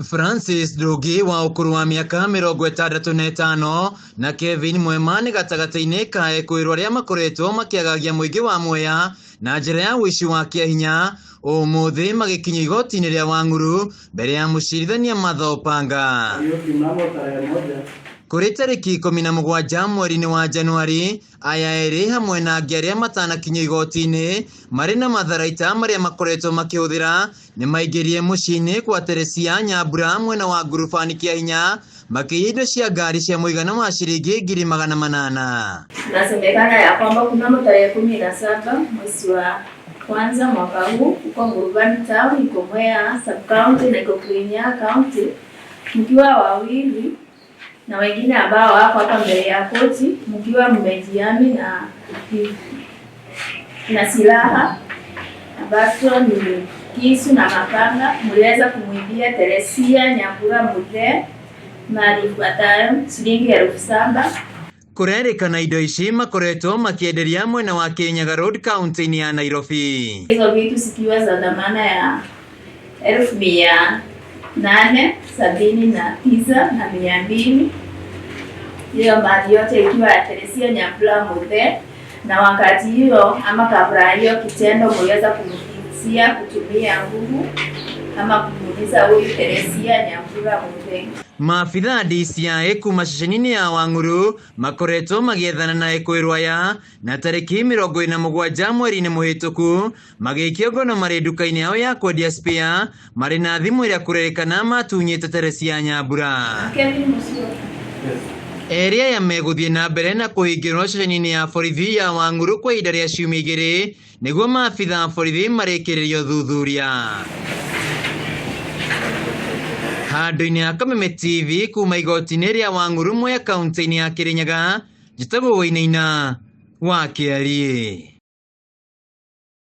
Francis Ndũngĩ wa ũkũrũ wa mĩaka 65 na Kevin Mwema nĩ gatagatĩ-inĩ ka ekũĩrwo arĩa makoretwo makĩagagia mũingĩ wa Mwea na njĩra ya ũici wa kĩahinya ũmũthĩ magĩkinyio igoti-inĩ rĩa Wang'uru mbere ya mũcirithania Martha Opanga. Kariũki mnamo tarehe 1 Kũrĩ tarĩki 17 mweri-inĩ wa Januari, aya erĩ hamwe na angĩ arĩa matanakinyio igoti-inĩ marĩ na matharaita marĩa makoretwo makĩhũthĩra nĩ maingĩrire mũciĩ-inĩ kwa Teresia Nyambura mwena wa Ngurubani kĩahinya makĩiya indo cia ngari cia mũigana wa ciringi 800,000. Inasemekana ya kwamba kunamo tarehe 17 mwezi wa kwanza mwaka huu huko Ngurubani town iko Mwea sub county na iko Kirinyaga county, mkiwa wawili na wengine ambao wako hapa mbele ya koti, mkiwa mmejihami na silaha ambazo ni kisu na mapanga, mliweza kumwibia Teresia Nyambura Muthee mali ifuatayo: shilingi 7,000. Kũrerĩkana indo ici makoretwo makĩenderia mwena wa Kirinyaga Road kaunti-inĩ ya Nairobi. Hizo vitu zikiwa za dhamana ya 879,200. Hiyo mali yote ikiwa ya Teresia Nyambura Muthee, na wakati hiyo ama kabla hiyo kitendo mliweza kumtishia kutumia nguvu ama kumuuliza huyu Teresia Nyambura Muthee. Maabithaa DCI kuma ceceni-inĩ ya Wang'uru makoretwo magĩethana na ekũĩrwo aya na tarĩki 47 mweri-inĩ mũhĩtũku magĩikio ngono marĩ nduka-inĩ yao ya kwendia spare marĩ na thimũ ĩrĩa kũrerĩkana matunyĩte Teresia Nyambura. Kevin Musyoka. Erĩ aya megũthiĩ na mbere na kũhingĩrwo ceceni-inĩ ya borithi ya Wang'uru kwa ihinda rĩa ciumia igĩrĩ nĩguo maabithaa a borithi marĩkĩrĩrie ũthuthuria. Handũ-inĩ ha Kameme TV kuma igoti-inĩ rĩa Wang'uru Mwea kaunti-inĩ ya Kirinyaga, njĩtagwo Wainaina wa Kĩariĩ.